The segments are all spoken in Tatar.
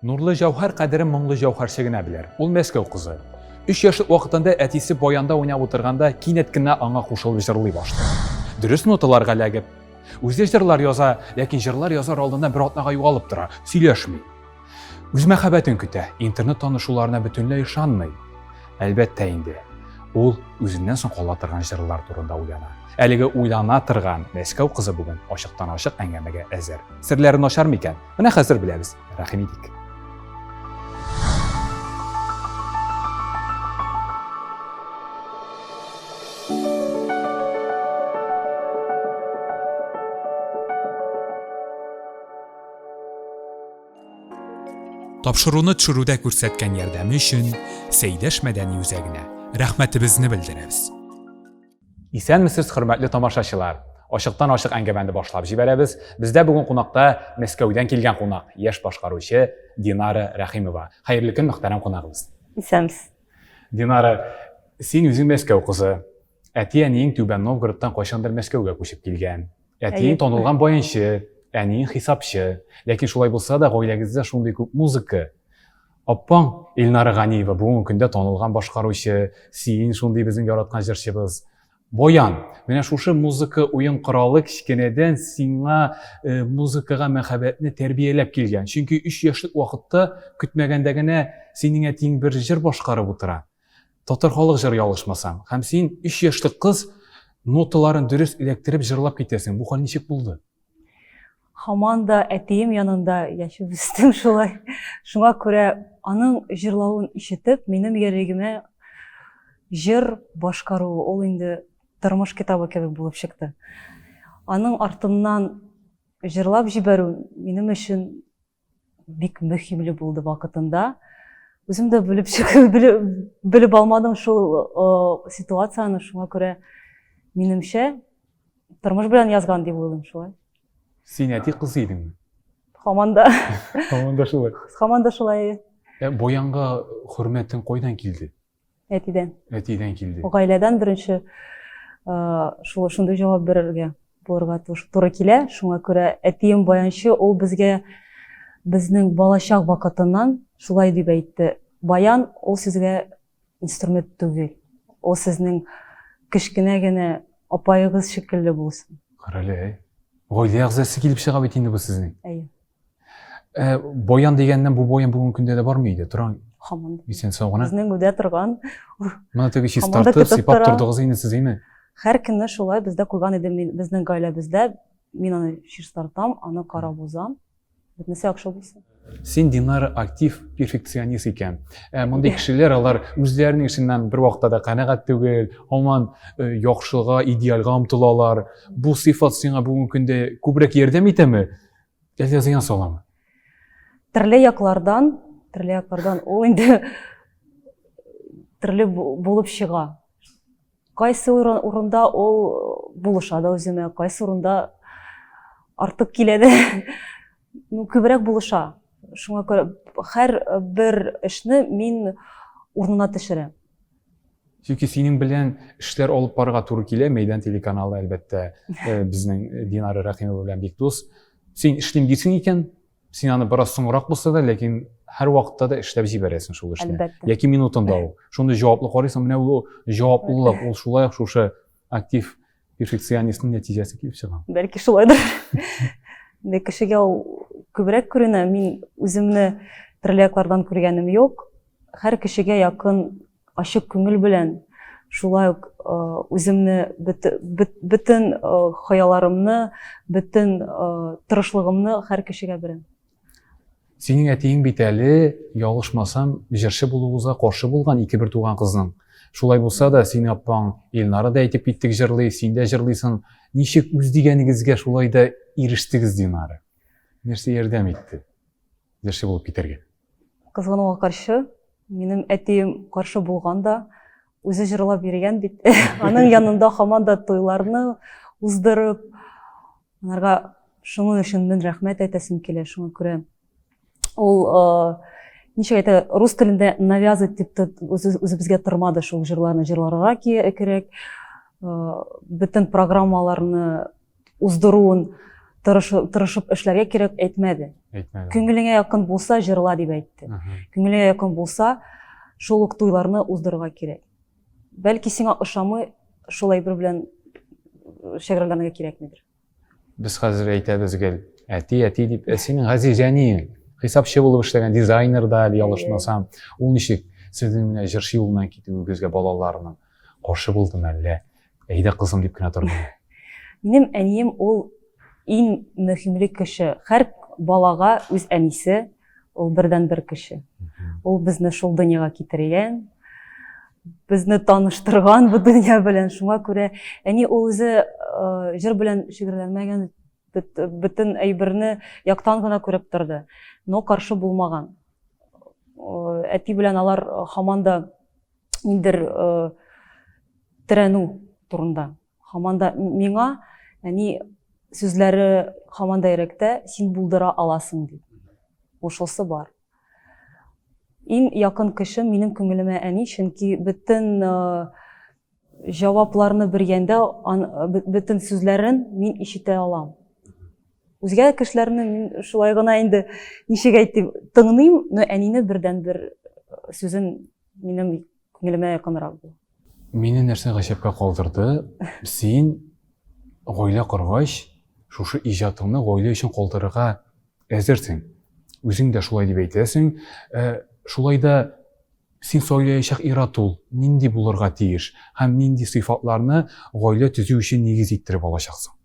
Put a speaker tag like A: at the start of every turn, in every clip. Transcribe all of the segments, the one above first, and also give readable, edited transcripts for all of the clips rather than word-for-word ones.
A: Нурлы җәүһәр кадерен моңлы җәүһәрче генә белер. Ул Мәскәү кызы. Өч яшьлек вакытында әтисе баянда уйнап утырганда кинәт кенә аңа кушылып җырлый башлый. Дөрес ноталарга эләгеп. Үзе җырлар яза, ләкин җырлар язар алдыннан бер атнага югалып тора, сөйләшми. Үз мәхәббәтен көтә, интернет танышуларына бөтенләй ышанмый. Әлбәттә инде, ул үзеннән соң кала торган җырлар турында уйлана. Әлеге уйлана торган Мәскәү кызы бүген ачыктан-ачык әңгәмәгә әзер. Серләре начар микән? Менә хәзер беләбез. Рәхим итик. Тапшыруны төшерүдә күрсәткән ярдәме өчен Сәйдәш мәдәни үзәгенә рәхмәтебезне белдерәбез. Исәнмесез, хөрмәтле тамашачылар! Ачыктан-ачык әңгәмәне башлап җибәрәбез. Бездә бүген кунакта Мәскәүдән килгән кунак, яшь башкаручы Динара Рәхимова. Хәерле көн, мөхтәрәм кунагыбыз.
B: Исәнмесез.
A: Динара, син үзең Мәскәү кызы. Әти-әниең Түбән Новгородтан кайчандыр Мәскәүгә күчеп килгән. Әтиең танылган баянчы, әниең хисапчы. Ләкин шулай булса да, гаиләгездә шундый күп музыка. Апаң Эльнара Ганиева бүгенге көндә танылган башкаручы, син шундый безнең яраткан җырчыбыз. Баян. Менә шушы музыка уен коралы кечкенәдән сиңа э, музыкага мәхәббәтне тәрбияләп килгән. Чөнки 3 яшьлек вакытта көтмәгәндә генә синең әтиең бер җыр башкарып утыра. Татар халык җыры ялгышмасам. Һәм син 3 яшьлек кыз ноталарын дөрес эләктереп җырлап китәсең. Бу хәл ничек булды?
B: Һаман да әтием янында яшәп үстем шулай. Шуңа күрә аның җырлавын ишетеп, минем йөрәгемә җыр башкаруы ул инде тормыш китабы кебек булып чыкты. Аның артыннан җырлап җибәрү минем өчен бик мөһимле булды вакытында. Үзем дә белеп белеп, белеп алмадым шул ситуацияне, шуңа күрә минемчә тормыш белән язган дип уйлыйм шулай.
A: Син әти кызы идеңме?
B: Һаман да.
A: Һаман да шулай.
B: Һаман да шулай.
A: Ә баянга хөрмәтең кайдан килде?
B: Әтидән.
A: Әтидән килде.
B: Гаиләдән беренче шул шундый җавап бирергә булырга туры килә. Шуңа күрә әтием баянчы, ул безгә безнең балачак вакытыннан шулай дип әйтте. Баян ул сезгә инструмент түгел. Ул сезнең кечкенә генә апаегыз шикелле булсын.
A: Карале, гаилә әгъзасы килеп чыга бит инде бу сезнең.
B: Әйе.
A: Ә, баян дигәннән бу баян бүгенге көндә дә бармы иде? Тора.
B: Һаман.
A: Исән сау гына.
B: Безнең өйдә торган.
A: Моны теге чистартып, сыйпап тордыгыз инде сез, әйме?
B: Һәр көнне шулай бездә куйган иде мин, безнең гаиләбездә. Мин аны чистартам, аны карап узам. Бөтенесе яхшы булсын.
A: Син, Динара, актив перфекционист икән. Ә мондый кешеләр алар үзләренең эшеннән бер вакытта да канәгать түгел, һаман э, яхшыга, идеальгә омтылалар. Бу сыйфат сиңа бүгенге көндә күбрәк ярдәм итәме? Әллә зыян саламы?
B: Төрле яклардан, төрле яклардан ул инде төрле булып чыга. Кайсы урында ул булыша да үземә, кайсы урында артык килә дә. Ну, күбрәк булыша. Шуңа күрә һәр бер эшне мин урынына төшерәм.
A: Чөнки синең белән эшләр алып барырга туры килә. Мәйдан телеканалы, әлбәттә, э, безнең э, Динара Рәхимова белән бик дус. Син эшлим дисең икән, син аны бераз соңрак булса да, ләкин һәр вакытта да эшләп җибәрәсең шул эшне.
B: Әлбәттә.
A: Яки минутында ул. Шундый җаваплы карыйсың, менә ул җаваплылык, ул шулай ук шушы актив перфекционистның нәтиҗәсе килеп чыга.
B: Бәлки шулайдыр. Инде кешегә ул күбрәк күренә. Мин үземне төрле яклардан күргәнем юк. Һәр кешегә якын ачык күңел белән шулай ук үземне бөтен хыялларымны, бөтен тырышлыгымны һәр кешегә бирәм.
A: Синең әтиең бит әле, ялгышмасам, җырчы булуыгызга каршы булган ике бер туган кызның. Шулай булса да, синең апаң Илнара да әйтеп киттек җырлый, син дә җырлыйсың. Ничек үз дигәнегезгә шулай да ирештегез, Динара? Нәрсә ярдәм итте җырчы булып китәргә?
B: Кызгануга каршы, минем әтием каршы булган да, үзе җырлап йөргән бит. Аның янында һаман да туйларны уздырып, аларга шуның өчен мең рәхмәт әйтәсем килә. Шуңа күрә ул ничек әйтә, рус телендә навязывать дип үзебезгә тормады шул җырларны җырларга кирәк. Бөтен программаларны уздыруын. тырышып эшләргә кирәк әйтмәде.
A: Әйтмәде.
B: Күңелеңә якын булса, җырла дип әйтте. Күңелеңә якын булса, шул ук туйларны уздырырга кирәк. Бәлки сиңа ошамый, шул әйбер белән шөгыльләнергә кирәкмидер.
A: Без хәзер әйтәбез гел, әти, әти дип, ә синең газиз әниең, хисапчы булып эшләгән дизайнер да әле ялгышмасам, ул ничек сезнең менә җырчы юлыннан китүегезгә балаларның каршы булдымы әллә? Әйдә кызым дип кенә тордымы?
B: Минем әнием ул иң мөһимле кеше. Һәр балага үз әнисе ул бердәнбер кеше. Ул безне шул дөньяга китергән, безне таныштырган бу дөнья белән. Шуңа күрә әни ул үзе э, җыр белән шөгыльләнмәгән, бөтен әйберне яктан гына күреп торды. Но каршы булмаган. Э, әти белән алар һаман да ниндер э, терәнү турында. Һаман да миңа әни сүзләре һаман да йөрәктә, син булдыра аласың дип. Ушылсы бар. Иң якын кешем минем күңелемә әни, чөнки бөтен э, җавапларны биргәндә, бөтен сүзләрен мин ишетә алам. Үзгә кешеләрне мин шулай гына инде ничек әйтим, тыңлыйм, но әнине бердәнбер сүзен минем күңелемә якынрак бу.
A: Мине нәрсә гаҗәпкә калдырды, син гаилә коргач, шушы иҗатыңны гаилә өчен калдырырга әзерсең. Үзең дә шулай дип әйтәсең. Ә, шулай да син сайлаячак ир-ат ул нинди булырга тиеш һәм нинди сыйфатларны гаилә төзү өчен нигез иттереп алачаксың?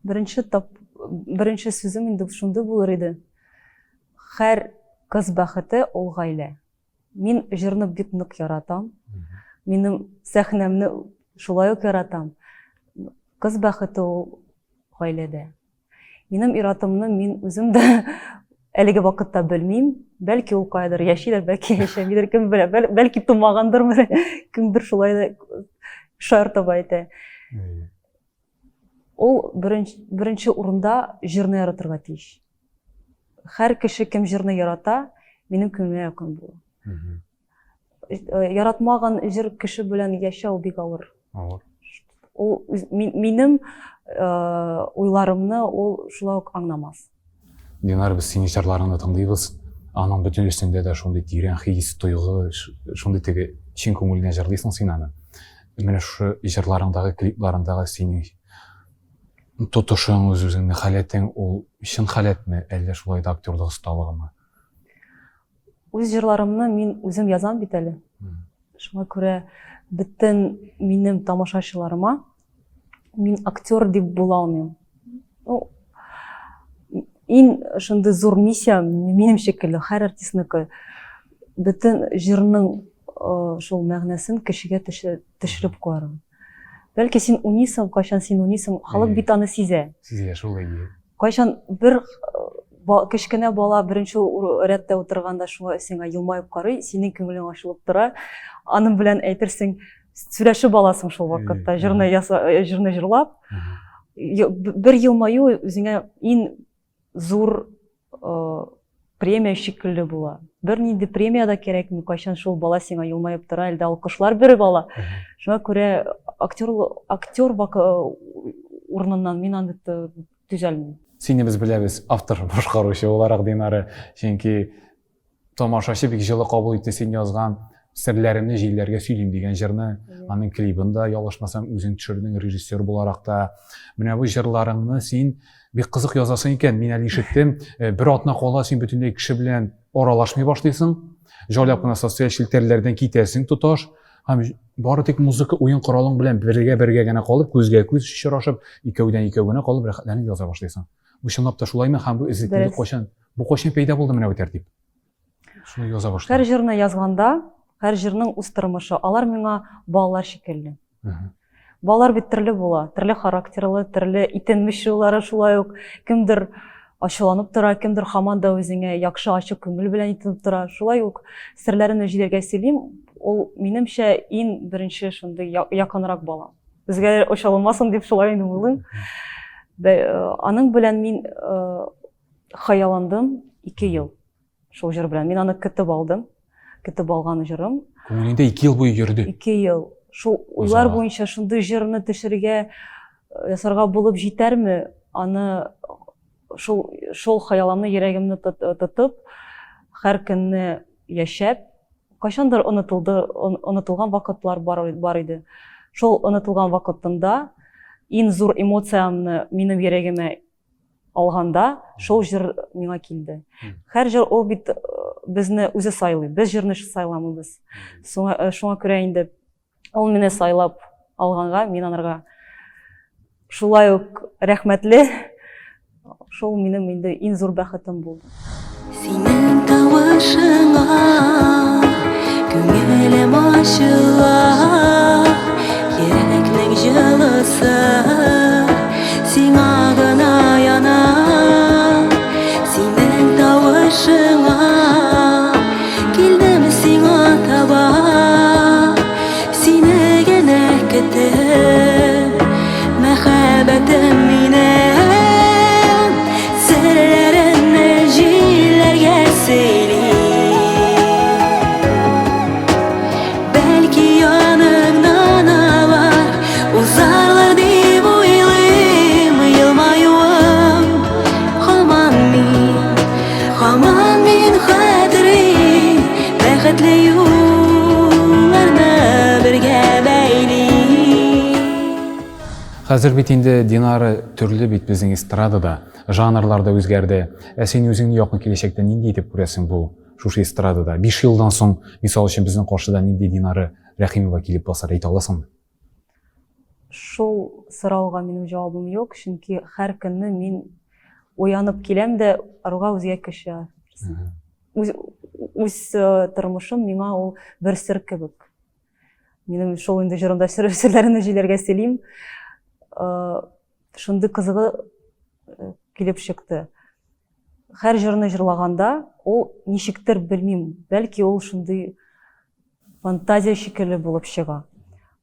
B: Беренче тап, беренче сүзем инде шундый булыр иде. Һәр кыз бәхете ул гаилә. Мин җырны бик нык яратам. Минем сәхнәмне шулай ук яратам. Кыз бәхете ул гаиләдә. Минем иратымны мин үзем дә әлеге вакытта белмим. Бәлки ул каядыр яшидер, бәлки яшәмидер, кем белә. Бәлки тумагандыр, кемдер шулай да шаяртып әйтә. Ул беренче, беренче урында җырны яратырга тиеш. Һәр кеше кем җырны ярата, минем күңелемә якын була. Э, яратмаган җыр кеше белән яшәү бик авыр.
A: Авыр.
B: Ул минем э, уйларымны ул шулай ук аңламас.
A: Динар, без синең җырларыңны тыңлыйбыз. Аның бөтен өстендә дә шундый тирән хис, тойгы, шундый теге чын күңелдән җырлыйсың син аны. Менә шушы җырларыңдагы, клипларыңдагы синең тотышың, үз-үзеңне халәтең, ул чын халәтме, әллә шулай да актерлык осталыгымы?
B: Үз җырларымны мин үзем язам бит әле. Шуңа күрә бөтен минем тамашачыларыма мин актер дип була алмыйм. Ну, иң шундый зур миссия минем шикелле һәр артистныкы бөтен җырның э, шул мәгънәсен кешегә төшереп куярга. Бәлки син уйныйсың, кайчан син уйныйсың, халык бит аны сизә.
A: Сизә шул әйе.
B: Кайчан бер кечкенә бала беренче рәттә утырганда шуңа сиңа елмаеп карый, синең күңелең ачылып тора. Аның белән әйтерсең, сөйләшеп аласың шул вакытта, җырны яса, э, җырны җырлап. Бер елмаю үзеңә иң зур э, премия шикелле була. Бернинди премия да кирәкми, кайчан шул бала сиңа елмаеп тора, әлдә алкышлар биреп ала. Шуңа күрә актер актер урыныннан мин аны төзәлмим.
A: Сине без беләбез автор башкаручы буларак Динара, чөнки тамашачы бик җылы кабул итте син язган Серләремне җилләргә сөйлим дигән җырны, аның клибын да ялгышмасам үзең төшердең режиссер буларак та. Менә бу җырларыңны син бик кызык язасың икән. Мин әле ишеттем, э, бер атна кала син бөтенләй кеше белән аралашмый башлыйсың. Җайлап кына социаль челтәрләрдән китәсең тоташ. Һәм бары тик музыка уен коралың белән бергә-бергә генә калып, күзгә-күз очрашып, икәүдән-икәү генә калып рәхәтләнеп яза башлыйсың. Бу чынлап та шулаймы һәм бу эзлеклелек кайчан, бу кайчан пәйда булды менә бу тәртип? Шуны яза башлады.
B: Һәр җырны язганда, һәр җырның үз тормышы. Алар миңа балалар шикелле. Балалар бит төрле була, төрле характерлы, төрле итенмешулары шулай ук. Кемдер ачуланып тора, кемдер һаман да үзеңә яхшы ачык күңел белән итенеп тора. Шулай ук серләрен җиләргә сөйлим. Ул минемчә иң беренче шундый якынрак бала. Безгә ачуланмасын дип шулай инде уйлыйм. Э, аның белән мин э, хыялландым 2 ел. Шул җыр белән. Мин аны көтеп алдым. Көтеп алган җырым.
A: Күңелеңдә 2 ел буе йөрде.
B: 2 ел. Шул уйлар буенча шундый җырны төшерергә, э, ясарга булып җитәрме? аны шул шул хыялымны йөрәгемне тотып, һәр көнне яшәп, кайчандыр онытылды, онытылган вакытлар бар, бар иде. Шул онытылган вакытында иң зур эмоциямне минем йөрәгемә алганда шул җыр миңа килде. Һәр җыр ул бит э, безне үзе сайлый. Без җырны сайламыйбыз. Шуңа, э, шуңа күрә инде ул мине сайлап алганга мин анарга шулай ук рәхмәтле. Шул минем инде иң зур бәхетем булды. Синең тавышыңа
C: күңелем ачыла, йөрәкнең җылысы сиңа гына яна. Синең тавышыңа килдем сиңа таба, сине генә көтеп, мәхәббәтем минем, серләремне җилләргә сөйли. Бәлки яныңнан алар узарлар дип уйлыйм, елмаюым һаман мин, һаман мин хәтерлим, бәхетле юлларны бергә бәйли.
A: Хәзер бит инде Динара төрле бит безнең эстрадада, жанрлар да үзгәрде. Ә син үзеңне якын киләчәктә нинди итеп күрәсең бу шушы эстрадада? 5 елдан соң, мисал өчен, безнең каршыда нинди Динара Рәхимова килеп басар, әйтә аласыңмы?
B: Шул сорауга минем җавабым юк, чөнки һәр көнне мин уянып киләм дә аруга үзгә кеше. Үз, үз э, тормышым миңа ул бер сер кебек. Минем шул инде җырымда сер серләрен җиләргә сөйлим. Э, шундый кызыгы э, килеп чыкты. Һәр җырны җырлаганда ул ничектер белмим, бәлки ул шундый фантазия шикелле булып чыга.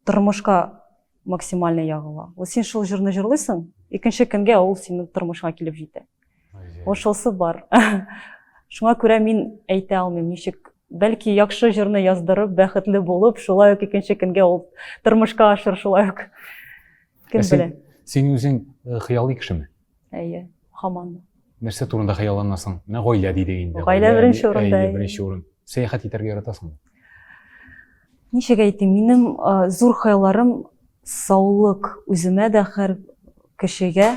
B: Тормышка максимально ягыла. Вот син шул җырны җырлыйсың, икенче көнгә ул синең тормышыңа килеп җитә. Ул шулсы бар. Шуңа күрә мин әйтә алмыйм, ничек бәлки яхшы җырны яздырып, бәхетле булып, шулай ук икенче көнгә ул тормышка ашыр шулай ук. Кем белә?
A: Син үзең э, хыялый кешеме?
B: Әйе, һаман да.
A: Нәрсә турында хыялланасың? Менә гаилә дидек инде.
B: Гаилә беренче урында.
A: Әйе, беренче урын. Сәяхәт итәргә яратасыңмы?
B: Ничек әйтим, минем зур хыялларым саулык үземә дә һәр кешегә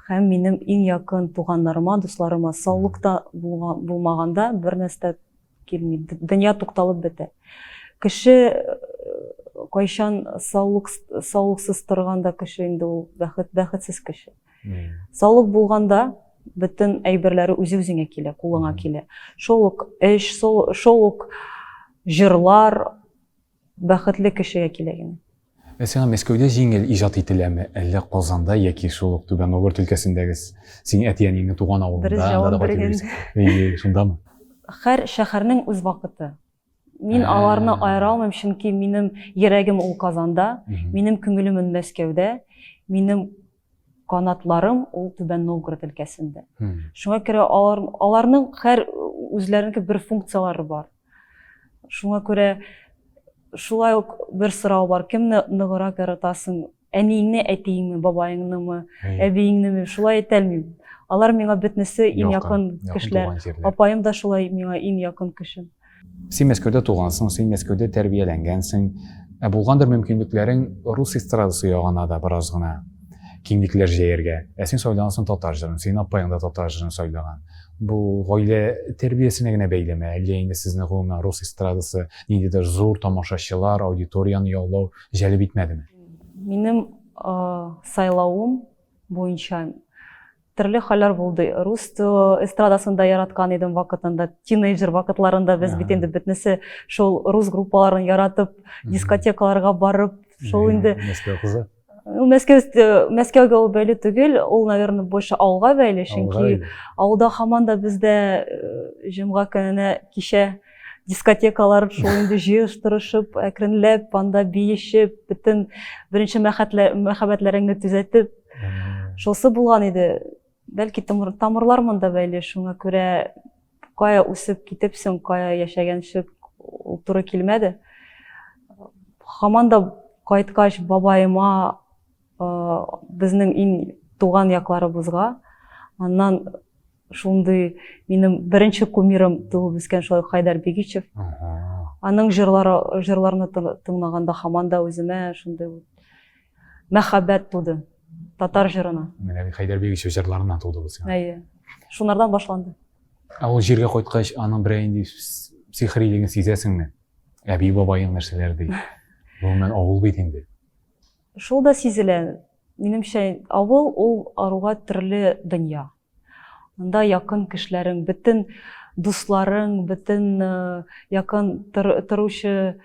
B: һәм минем иң якын туганнарыма, дусларыма саулык та булмаганда бер нәрсә килми. Дөнья тукталып бетә. Кеше э, кайчан саулык саулыксыз торганда кеше инде ул бәхет бәхетсез кеше. Саулык булганда бөтен әйберләре үзе үзеңә килә, кулыңа килә. Шул ук эш, шул ук җырлар бәхетле кешегә килә генә.
A: Ә сиңа Мәскәүдә җиңел иҗат ителәме, әллә Казанда яки шул ук Түбән Новгород өлкәсендәге синең әти-әниеңнең туган авылында?
B: Дөрес җавап биргән.
A: Әйе, шундамы?
B: Һәр шәһәрнең үз вакыты. Мин аларны аера алмыйм, чөнки минем йөрәгем ул Казанда, минем күңелем ул Мәскәүдә, минем канатларым ул Түбән Новгород өлкәсендә. Шуңа күрә алар, аларның һәр үзләренеке бер функцияләре бар. Шуңа күрә шулай ук бер сорау бар. Кемне ныграк яратасың? Әниеңне, әтиеңме, бабаеңнымы, әбиеңнеме? Шулай әйтә алмыйм. Алар миңа бөтенесе иң якын кешеләр. Апаем да шулай миңа иң якын кеше.
A: Син Мәскәүдә тугансың, син Мәскәүдә тәрбияләнгәнсең. Ә булгандыр мөмкинлекләрең рус эстрадасы ягына да бераз гына киңлекләр җәяргә. Ә син сайлагансың татар җырын, синең апаең да татар җырын сайлаган. Бу гаилә тәрбиясенә генә бәйлеме, әллә инде сезне гомумән рус эстрадасы ниндидер зур тамашачылар, аудиторияне яулау җәлеп итмәдеме?
B: Минем сайлавым буенча төрле хәлләр булды. Рус эстрадасын да яраткан идем вакытында. Тинейджер вакытларында без бит инде бөтенесе шул рус группаларын яратып, дискотекаларга барып, шул инде
A: Мәскәү кызы.
B: Ну, Мәскәү, э, Мәскәүгә ул бәйле түгел, ул, наверное, больше авылга бәйле, чөнки авылда һаман да бездә э, җомга көненә кичә дискотекалар шул инде җыештырышып, әкренләп анда биешеп, бөтен беренче мәхәббәтләреңне төзәтеп, шулсы булган иде. Бәлки тамырлар монда бәйле, шуңа күрә кая үсеп китепсең, кая яшәгәнче ул туры килмәде. Һаман да кайткач бабаема безнең иң туган якларыбызга. Аннан шундый минем беренче кумирым туып үскән шулай Хайдар Бигичев. Аның җырлары җырларны тыңлаганда һаман да үземә шундый мәхәббәт туды татар җырына.
A: Менә Хайдар Бигичев җырларыннан туды бу сиңа.
B: Әйе. Шунардан башланды.
A: Ә ул җиргә кайткач, аның берәй инде сихрилеген сизәсеңме? Әби бабаең нәрсәләр ди? Гомумән авыл бит инде.
B: Шул да сизелә. Минемчә, авыл ул аруга төрле дөнья. Анда якын кешеләрең, бөтен дусларың, бөтен э, якын торучы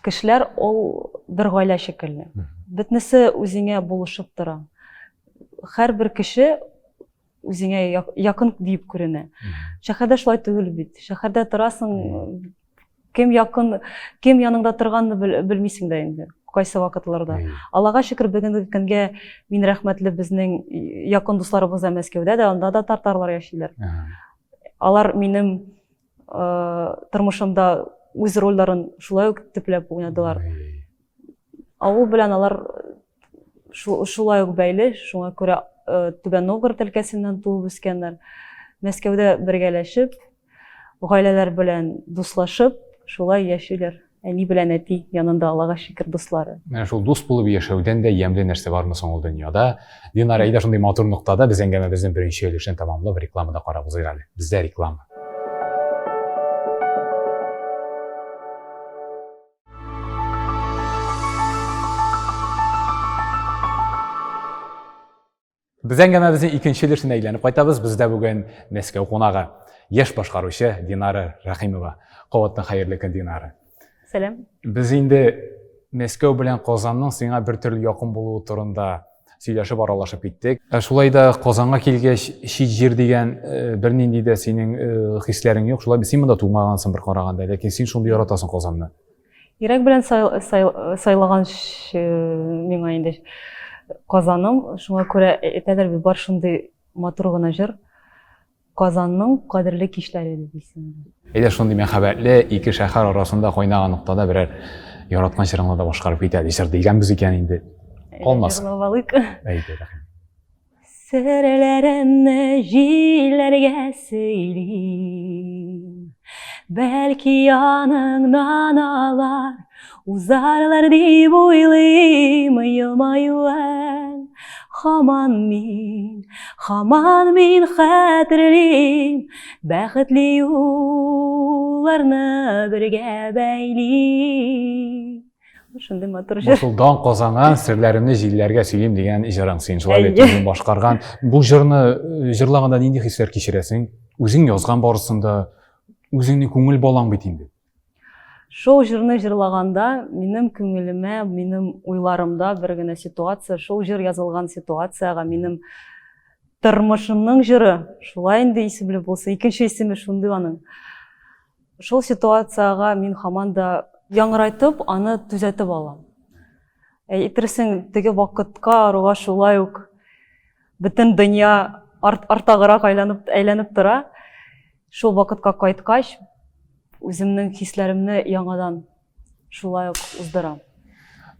B: кешеләр ул бер гаилә шикелле. Бөтенесе үзеңә булышып тора. Һәрбер кеше үзеңә якын диеп күренә. Шәһәрдә шулай түгел бит. Шәһәрдә торасың, кем якын, кем яныңда торганны белмисең дә инде кайсы вакытларда. Аллага шөкер, бүгенге көнгә мин рәхмәтле безнең якын дусларыбыз да Мәскәүдә дә, анда да татарлар яшиләр. Алар минем э, тормышымда үз рольләрен шулай ук төпләп уйнадылар. Авыл белән алар шулай ук бәйле, шуңа күрә э, Түбән Новгород өлкәсеннән туып үскәннәр. Мәскәүдә бергәләшеп, гаиләләр белән дуслашып, шулай яшиләр. Әни белән әти янында Аллага шөкер дуслары.
A: Менә шул дус булып яшәүдән дә ямьле нәрсә бармы соң ул дөньяда? Динара, әйдә шундый матур ноктада без әңгәмәбезнең беренче өлешен тәмамлап, рекламада карап узыйк әле. Бездә реклама. Без әңгәмәбезнең икенче өлешенә әйләнеп кайтабыз. Бездә бүген Мәскәү кунагы, яшь башкаручы Динара Рәхимова. Кабаттан хәерле көн, Динара.
B: Сәлам.
A: Без инде Мәскәү белән Казанның сиңа бер төрле якын булуы турында сөйләшеп аралашып киттек. Ә шулай да Казанга килгәч, чит җир дигән э, бернинди дә синең э, хисләрең юк. Шулай бит син монда тумагансың бер караганда, ләкин син шундый яратасың Казанны.
B: Йөрәк белән сайлаган миңа инде Казаным. Шуңа күрә әйтәләр бит, бар шундый матур гына җыр. Казанның кадерле кичләре дип исемле.
A: Әйдә шундый мәхәббәтле ике шәһәр арасында кайнаган ноктада берәр яраткан җырыңны да башкарып кит әле. Җыр дигәнбез икән инде. Калмасын.
B: Җырлап алыйк.
A: Әйдә, рәхим.
B: Серләремне җилләргә сөйлим. Бәлки яныңнан алар узарлар дип уйлыйм, елмаюың һаман мин, һаман мин хәтерлим, бәхетле юлларны бергә бәйлим. Шундый матур җыр.
A: Шул дан казанган серләремне җилләргә сөйлим дигән җырың син шулай бит үзең башкарган. Бу җырны э, җырлаганда нинди хисләр кичерәсең? Үзең язган барысын да, үзеңнең күңел балаң бит инде.
B: Шул җырны җырлаганда минем күңелемә, минем уйларымда бер генә ситуация, шул җыр язылган ситуациягә минем тормышымның җыры, шулай инде исемле булса, икенче исеме шундый аның. Шул ситуациягә мин һаман да яңгырайтып, аны төзәтеп алам. Әйтерсең, теге вакытка аруга шулай ук бөтен дөнья арт, артагырак әйләнеп, әйләнеп тора. Шул вакытка кайткач, үземнең хисләремне яңадан шулай ук уздырам.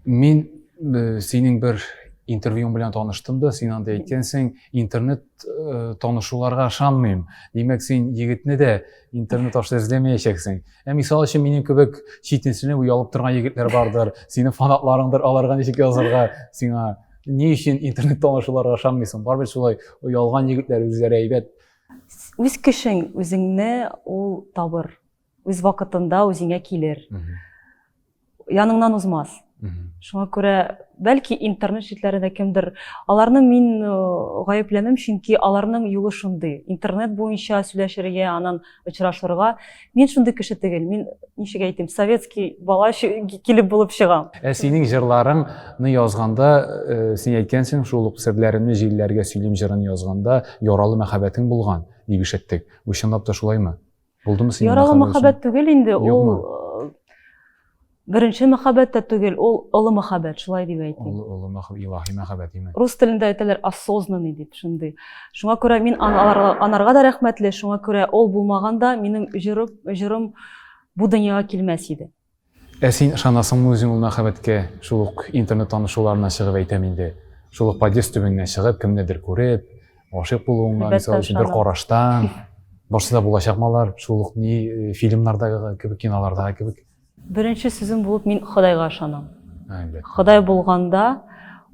A: Мин э, синең бер интервьюң белән таныштым да, син анда әйткәнсең, интернет э, танышуларга ышанмыйм. Димәк, син егетне дә интернет аша эзләмәячәксең. Ә мисал өчен минем кебек читенсенеп оялып торган егетләр бардыр, синең фанатларыңдыр, аларга ничек язарга сиңа? Ни өчен интернет танышуларга ышанмыйсың? Бар бит шулай оялган егетләр үзләре әйбәт.
B: Үз кешең үзеңне ул табыр. Үз вакытында үзеңә килер. Яныңнан узмас. Шуңа күрә бәлки интернет челтәрендә кемдер аларны мин э, гаепләмим, чөнки аларның юлы шундый. Интернет буенча сөйләшергә, аннан очрашырга. Мин шундый кеше түгел. Мин ничек әйтим, советский бала килеп булып чыгам.
A: Ә синең җырларыңны язганда, э, син әйткәнсең, шул ук серләремне җилләргә сөйлим җырын язганда яралы мәхәббәтең булган, дип ишеттек. Бу чынлап та шулаймы? Булдымы синең
B: Яралы мәхәббәт түгел инде, ул э, беренче мәхәббәт тә түгел, ул олы мәхәббәт, шулай дип әйтим.
A: Олы, олы мәхәббәт, илаһи мәхәббәт, димәк.
B: Рус телендә әйтәләр осознанный дип, шундый. Шуңа күрә мин аларга, анарга да рәхмәтле, шуңа күрә ул булмаганда минем җырым, җырым бу дөньяга килмәс иде.
A: Ә син ышанасыңмы үзең ул мәхәббәткә? Шул ук интернет танышуларына чыгып әйтәм инде. Шул ук подъезд төбеннән чыгып, кемнедер күреп, гашыйк булуыңа, мисал өчен, бер караштан, барсы да булачакмы алар, шул ук ни э, фильмнардагы кебек, кинолардагы кебек?
B: Беренче сүзем булып мин Ходайга ышанам. Ходай булганда,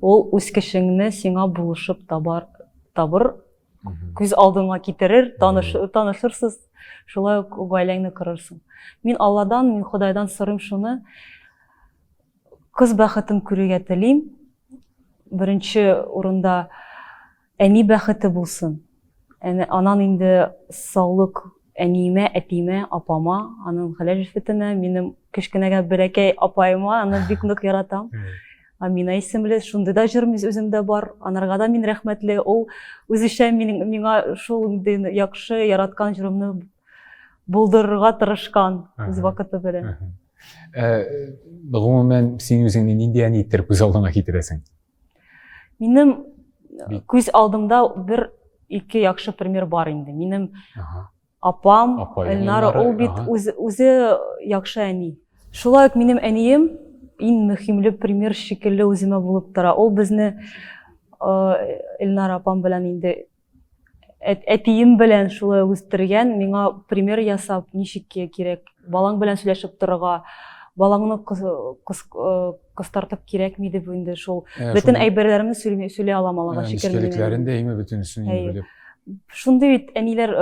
B: ул үз кешеңне сиңа булышып табар, табыр, күз алдыңа китерер, таныш, танышырсыз, шулай ук гаиләңне корырсың. Мин Алладан, мин Ходайдан сорыйм шуны, кыз бәхетен күрергә телим. Беренче урында әни бәхете булсын. Әнә анан инде саулык әниемә, әтиемә, апама, аның хәләл җефетенә, минем кечкенәгә бәләкәй апаема, аны бик нык яратам. Амина исемле, шундый да җыр үземдә бар. Анарга да мин рәхмәтле. Ул үзенчә минем миңа шул инде яхшы яраткан җырымны булдырырга тырышкан үз вакыты белән.
A: Ә, гомумән, син үзеңне нинди әни иттереп күз алдыңа китерәсең?
B: Минем күз алдымда бер ике яхшы пример бар инде. Минем апам Эльнара, ул бит үзе, үзе яхшы әни. Шулай ук минем әнием иң мөһимле пример шикелле үземә булып тора. Ул безне Эльнара апам белән инде әтием белән шулай үстергән, миңа пример ясап, ничек кирәк балаң белән сөйләшеп торырга, балаңны кыстартып кирәкми дип инде шул бөтен әйберләремне сөйли, сөйли алам Аллага
A: шөкер. Нечкәлекләрен дә әйме бөтенесен инде белеп.
B: Шундый бит әниләр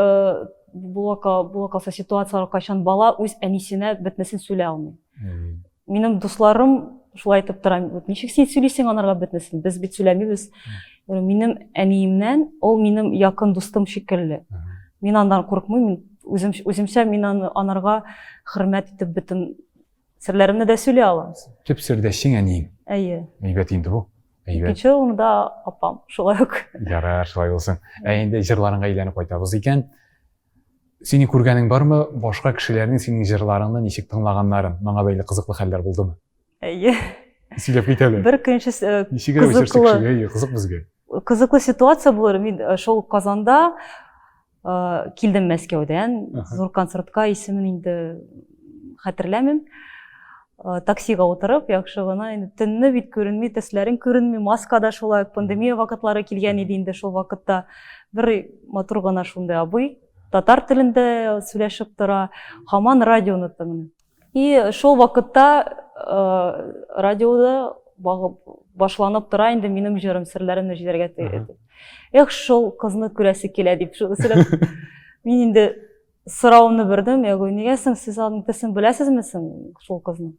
B: була була калса ситуацияләр, кайчан бала үз әнисенә бөтенесен сөйли алмый. Минем дусларым шулай әйтеп тора, вот ничек син сөйлисең анарга бөтенесен, без бит сөйләмибез. Минем әниемнән, ул минем якын дустым шикелле. Мин аннан курыкмыйм, мин үзем, үземчә мин аны, анарга хөрмәт итеп бөтен серләремне дә сөйли алам.
A: Төп сердәшең әниең.
B: Әйе.
A: Әйбәт инде бу.
B: Әйбәт. Икенче урында апам, шулай ук.
A: Ярар, шулай булсын. Ә инде җырларыңа әйләнеп кайтабыз икән. Синең күргәнең бармы, башка кешеләрнең синең җырларыңны ничек тыңлаганнарын? Моңа бәйле кызыклы хәлләр булдымы?
B: Әйе.
A: Сөйләп кит әле.
B: Бер көнче
A: э, кызыклы. Әйе, кызык безгә.
B: Кызыклы ситуация булыр. Мин э, шул Казанда э, килдем Мәскәүдән, зур концертка, исемен инде хәтерләмим. Таксига утырып, яхшы гына, инде төнне бит күренми, төсләрең күренми, маска да шулай, пандемия вакытлары килгән иде инде шул вакытта. Бер матур гына шундый абый татар телендә сөйләшеп тора, һаман радионы тыңлый. И шул вакытта радиода башланып тора инде минем җырым серләремне җиләргә дип. Эх, шул кызны күрәсе килә дип шуны сөйләп. Мин инде соравымны бирдем, я говорю, нигә соң сез аның төсен беләсезме соң шул кызны?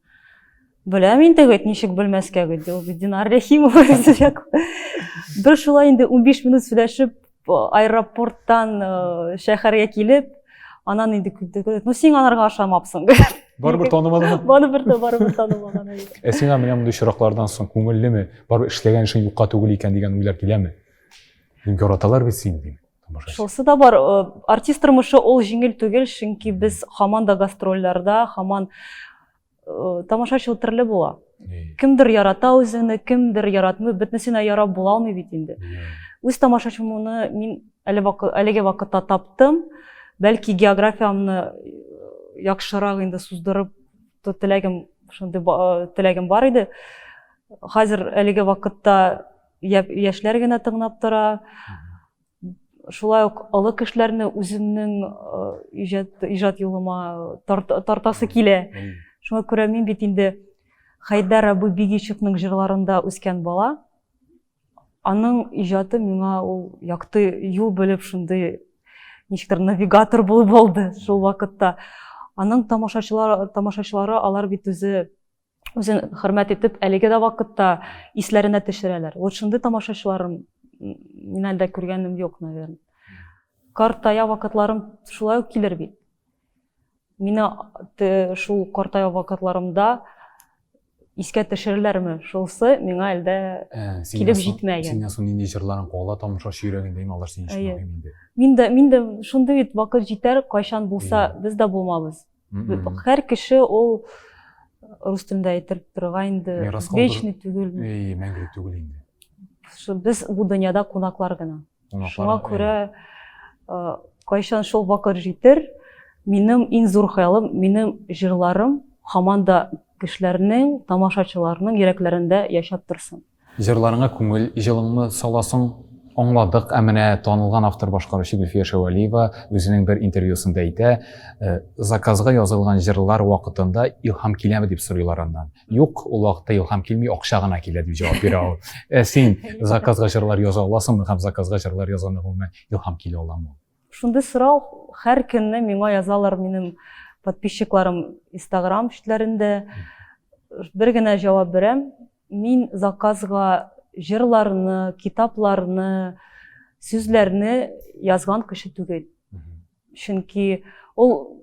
B: Беләм инде, говорит, ничек белмәскә, говорит, ул бит Динар Рәхимова. Бер шулай инде 15 минут сөйләшеп, аэропорттан э, шәһәргә килеп, анан инде ну син анарга ашамапсың.
A: Барыбер танымадың.
B: Барыбер дә барыбер танымаган.
A: Ә сиңа менә мондый очраклардан соң күңеллеме? Барыбер эшләгән эшең юкка түгел икән дигән уйлар киләме? Дим, яраталар бит сине, дим.
B: Шулсы да бар. Э, артист тормышы ул җиңел түгел, чөнки без һаман да гастрольләрдә, һаман Э, тамашачы төрле була. Кемдер ярата үзеңне, кемдер яратмый, бөтенесенә ярап була алмый бит инде. Үз тамашачымны мин әле вакыт, әлеге вакытта таптым. Бәлки географиямне э, яхшырак инде суздырып теләгем шундый э, теләгем бар иде. Хәзер әлеге вакытта яшьләр генә тыңлап тора. Шулай ук олы кешеләрне үземнең иҗат, иҗат юлыма тартасы килә. Шуңа күрә мин бит инде Хәйдәр абый Бигичевның җырларында үскән бала. Аның иҗаты миңа ул якты юл белеп шундый ничектер навигатор булып алды шул вакытта. Аның тамашачылар, тамашачылары алар бит үзе үзен хөрмәт итеп, әлеге дә вакытта исләренә төшерәләр. Вот шундый тамашачыларым мин әле дә күргәнем юк, наверное. Картая вакытларым шулай ук килер бит. Мине шул картая вакытларымда искә төшерерләрме? Шулсы миңа әле дә э, килеп җитмәгән.
A: Синнән соң нинди җырларың кала тамашачы йөрәгендә, инде алар синең өчен мөһим
B: инде. Мин дә, мин дә шундый бит вакыт җитәр, кайчан булса без дә булмабыз. Һәр кеше ул рус телендә әйтеп торырга инде вечный түгел.
A: Әй, мәңгелек түгел инде.
B: Без бу дөньяда кунаклар гына. Шуңа күрә кайчан шул вакыт җитер, минем иң зур хыялым, минем җырларым һаман да кешеләрнең, тамашачыларның йөрәкләрендә яшәп торсын.
A: Җырларыңа күңел җылыңны саласың, аңладык. Ә менә танылган автор башкаручы Гөлфия Шәвәлиева үзенең бер интервьюсында әйтә, э, заказга язылган җырлар вакытында илһам киләме дип сорыйлар аннан. Юк, ул вакытта илһам килми, акча гына килә дип җавап бирә ул. Ә син заказга җырлар яза аласыңмы һәм заказга җырлар язганда гомумән илһам килә аламы?
B: Шундый сорау һәр көнне миңа язалар минем подписчикларым Инстаграм битләрендә. Бер генә җавап бирәм. Мин заказга җырларны, китапларны, сүзләрне язган кеше түгел. Чөнки ул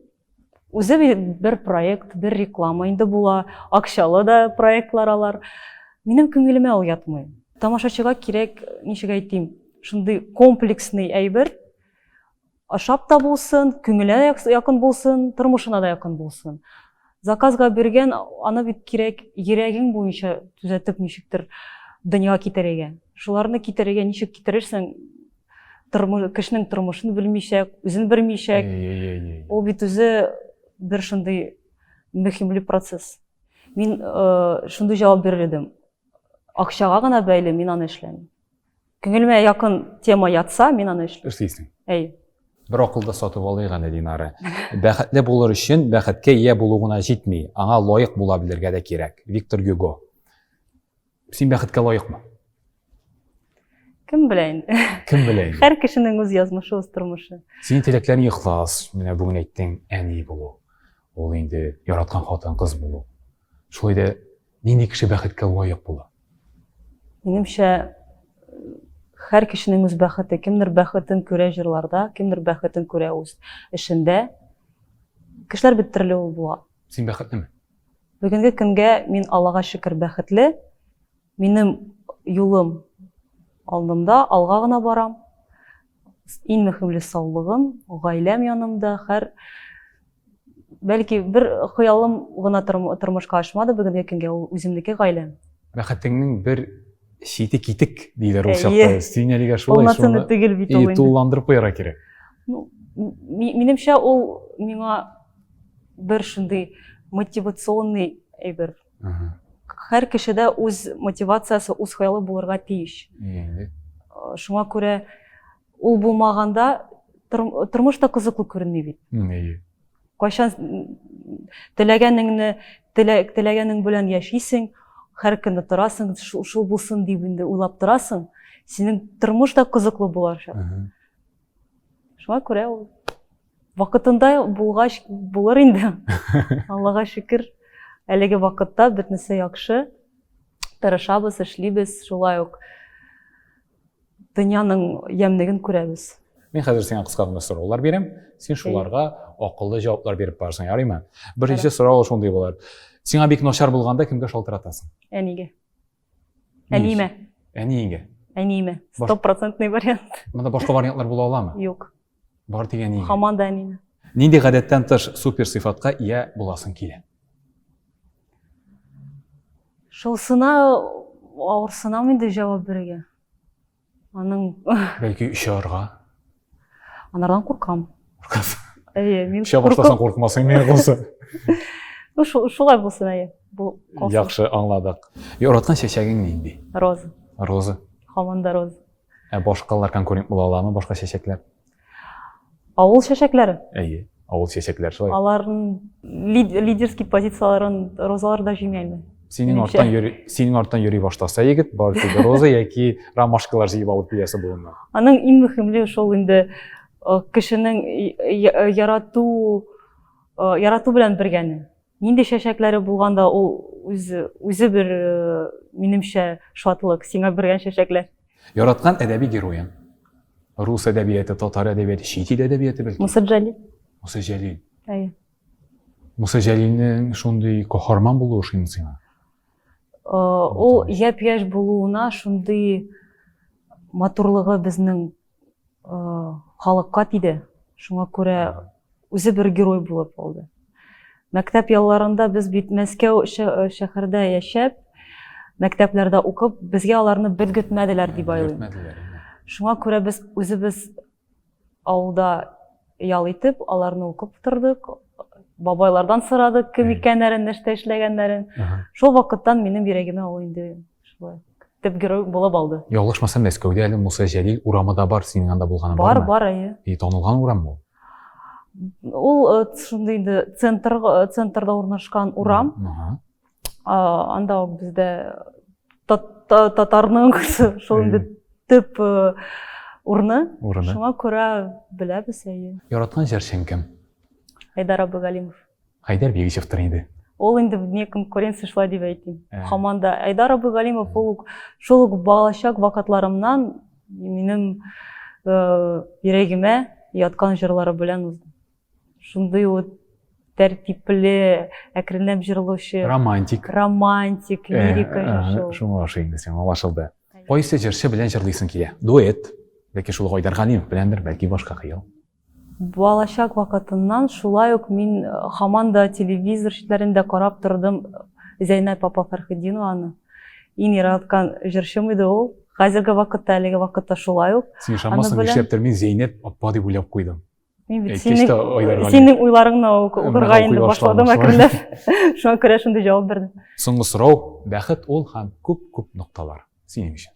B: үзе бер проект, бер реклама инде була, акчалы да проектлар алар. Минем күңелемә ул ятмый. Тамашачыга кирәк, ничек әйтим, шундый комплексный әйбер, ашап та булсын, күңеленә якын булсын, тормышына да якын булсын. Заказга биргән, аны бит кирәк йөрәгең буенча төзәтеп ничектер дөньяга китерергә. Шуларны китерергә ничек китерерсең, тормыш, кешенең тормышын белмичә, үзен белмичә. Ул бит үзе бер шундый мөһимле процесс. Мин э, шундый җавап бирер идем. Акчага гына бәйле мин аны эшләмим. Күңелемә якын тема ятса, мин аны эшлим.
A: Эшлисең.
B: Әй.
A: Бер акылда сатып алыйк әле, Динара. Бәхетле булыр өчен бәхеткә ия булу гына җитми, аңа лаек була белергә дә кирәк. Виктор Гюго. Син бәхеткә лаекмы?
B: Кем белә инде.
A: Кем белә инде.
B: Һәр кешенең үз язмышы, үз тормышы.
A: Синең теләкләрең ихлас. Менә бүген әйттең, әни булу. Ул инде яраткан хатын-кыз булу. Шулай да нинди кеше бәхеткә лаек була?
B: Минемчә, һәр кешенең үз бәхете. Кемдер бәхетен күрә җырларда, кемдер бәхетен күрә үз эшендә. Кешеләр бит төрле ул була.
A: Син бәхетлеме?
B: Бүгенге көнгә мин Аллага шөкер бәхетле. Минем юлым алдымда, алга гына барам. Иң мөһимле саулыгым, гаиләм янымда, һәр бәлки бер хыялым гына тормышка ашмады бүгенге көнгә, ул үземнеке гаиләм.
A: Бәхетеңнең бер чите китек диләр ул чакта. Син әлегә шулай
B: шуны түгел бит ул.
A: Тулыландырып куярга кирәк.
B: Ну, минемчә ул миңа бер шундый мотивационный әйбер. Һәр кешедә үз мотивациясе, үз хыялы булырга тиеш.
A: Инде.
B: Шуңа күрә ул булмаганда тормыш та кызыклы күренми бит.
A: Әйе.
B: Кайчан теләгәнеңне теләгәнең белән яшисең, һәр көнне торасың, шул, шул булсын дип инде уйлап торасың, синең тормыш та кызыклы булачак. Шуңа күрә ул Вакытында булгач булыр инде. Аллага шөкер, әлеге вакытта бөтенесе яхшы. Тырышабыз, эшлибез, шулай ук дөньяның ямьлеген күрәбез.
A: Мин хәзер сиңа кыска гына сораулар бирәм. Син шуларга акыллы җаваплар биреп барасың, ярыймы? Беренче сорау шундый булыр. Сиңа бик начар булганда кемгә шалтыратасың?
B: Әнигә. Әниемә.
A: Әниеңә.
B: Әниемә. Стопроцентный вариант.
A: Монда башка вариантлар була аламы?
B: Юк.
A: Бар тик әниеңә.
B: Һаман да әниемә.
A: Нинди гадәттән тыш супер сыйфатка ия буласың килә?
B: Шулсына авырсынам инде җавап бирергә. Аның
A: Бәлки очарга?
B: Анардан куркам.
A: Куркасың.
B: Әйе, мин
A: Оча башласаң куркмасың, ни булса.
B: Ну, шулай булсын, әйе. Бу
A: калсын. Яхшы аңладык. Яраткан чәчәгең нинди?
B: Роза.
A: Роза.
B: Һаман да роза.
A: Ә башкалар конкурент була аламы, башка чәчәкләр?
B: Авыл чәчәкләре.
A: Әйе, авыл чәчәкләр шулай.
B: Аларның лидерский позицияләрен розалар да җиңә алмый.
A: Синең арттан йөри, синең арттан йөри башласа егет, бары тик роза яки ромашкалар җыеп алып киләсе буыннан.
B: Аның иң мөһимле шул инде э, кешенең ярату э, ярату белән бергәне. Нинди чәчәкләре булганда ул үзе үзе бер э, минемчә шатлык, сиңа бергән чәчәкләр.
A: Яраткан әдәби героең? Рус әдәбияты, татар әдәбияты, чит ил әдәбияты бәлки?
B: Муса Җәлил.
A: Муса Җәлил.
B: Әйе.
A: Муса Җәлилнең шундый каһарман булуы ошыймы сиңа?
B: Э, ул япь-яшь булуына шундый матурлыгы безнең халыкка тиде. Шуңа күрә үзе бер герой булып алды. Мәктәп ялларында без бит Мәскәү шәһәрдә яшәп, мәктәпләрдә укып, безгә аларны белгертмәделәр дип уйлыйм. Шуңа күрә без үзебез авылда ял итеп, аларны укып тордык. Бабайлардан сорадык, кем икәннәрен, нәрсә эшләгәннәрен. Шул вакыттан минем йөрәгемә ул инде шулай. төп герой булып алды.
A: Ялгышмасам, Мәскәүдә әле Муса Җәлил урамы да бар, синең анда булганың
B: бармы? Бар, бар, әйе.
A: И танылган ураммы ул?
B: Ул э, шундый инде центр, э, центрда урнашкан урам. Анда ук бездә татарның шул инде төп э, урыны. Урыны. Шуңа күрә беләбез, әйе.
A: Яраткан җырчың кем?
B: Айдар Абыгалимов.
A: Хәйдәр Бигичевтыр инде.
B: Ул инде вне конкуренция шулай дип әйтим. Ә. Һаман да Айдар Абыгалимов ул шул ук балачак вакытларымнан минем э, йөрәгемә яткан җырлары белән шундый вот тәртипле, әкренләп җырлаучы.
A: Романтик.
B: Романтик, э, лирика
A: э, җырчы. Шуңа ошый инде сиңа, аңлашылды. Кайсы җырчы белән җырлыйсың килә? Дуэт. Бәлки шул Айдар Галимов беләндер, бәлки башка хыял.
B: Балачак вакытыннан шулай ук мин э, һаман да телевизор читләрендә карап тордым Зәйнәп апа Фәрхетдинованы. Иң яраткан җырчым иде ул. Хәзерге вакытта, әлеге вакытта шулай ук.
A: Син ышанмассың, нишләптер мин Зәйнәп апа дип уйлап куйдым.
B: Мин бит синең, синең уйларыңны укырга инде башладым әкренләп. Шуңа күрә шундый җавап бирдем.
A: Соңгы сорау, бәхет ул һәм күп-күп нокталар. Синең өчен.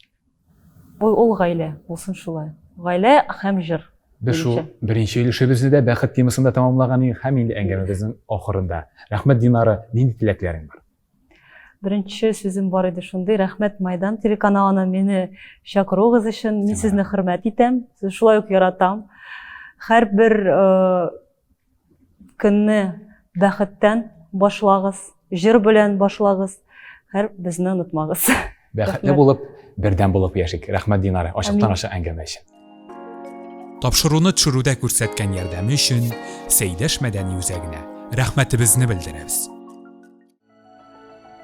B: Бу ул гаилә, булсын шулай. Гаилә һәм җыр.
A: Без шул беренче өлешебезне дә бәхет темасында тәмамлаган идек һәм инде әңгәмәбезнең ахырында. Рәхмәт, Динара, нинди теләкләрең бар?
B: Беренче сүзем бар иде шундый, рәхмәт Майдан телеканалына мине чакыруыгыз өчен. Мин сезне хөрмәт итәм, сезне шулай ук яратам. Һәрбер э, Көнне бәхеттән башлагыз, җыр белән башлагыз, һәр безне онытмагыз.
A: Бәхетле булып, бердәм булып яшик. Рәхмәт, Динара, ачыктан-ачык әңгәмә өчен. Тапшыруны төшерүдә күрсәткән ярдәме өчен Сәйдәш мәдәни үзәгенә рәхмәтебезне белдерәбез.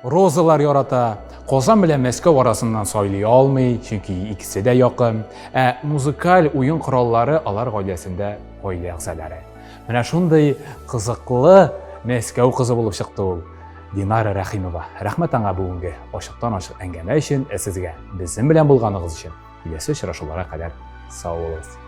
A: Розалар ярата. Казан белән Мәскәү арасыннан сайлый алмый, чөнки икесе дә якын. Ә музыкаль уен кораллары алар гаиләсендә гаилә әгъзалары. Менә шундый кызыклы Мәскәү кызы булып чыкты ул. Динара Рәхимова. Рәхмәт аңа бүгенге ачыктан-ачык әңгәмә өчен, ә сезгә безнең белән булганыгыз өчен. Киләсе очрашуларга кадәр сау булыгыз.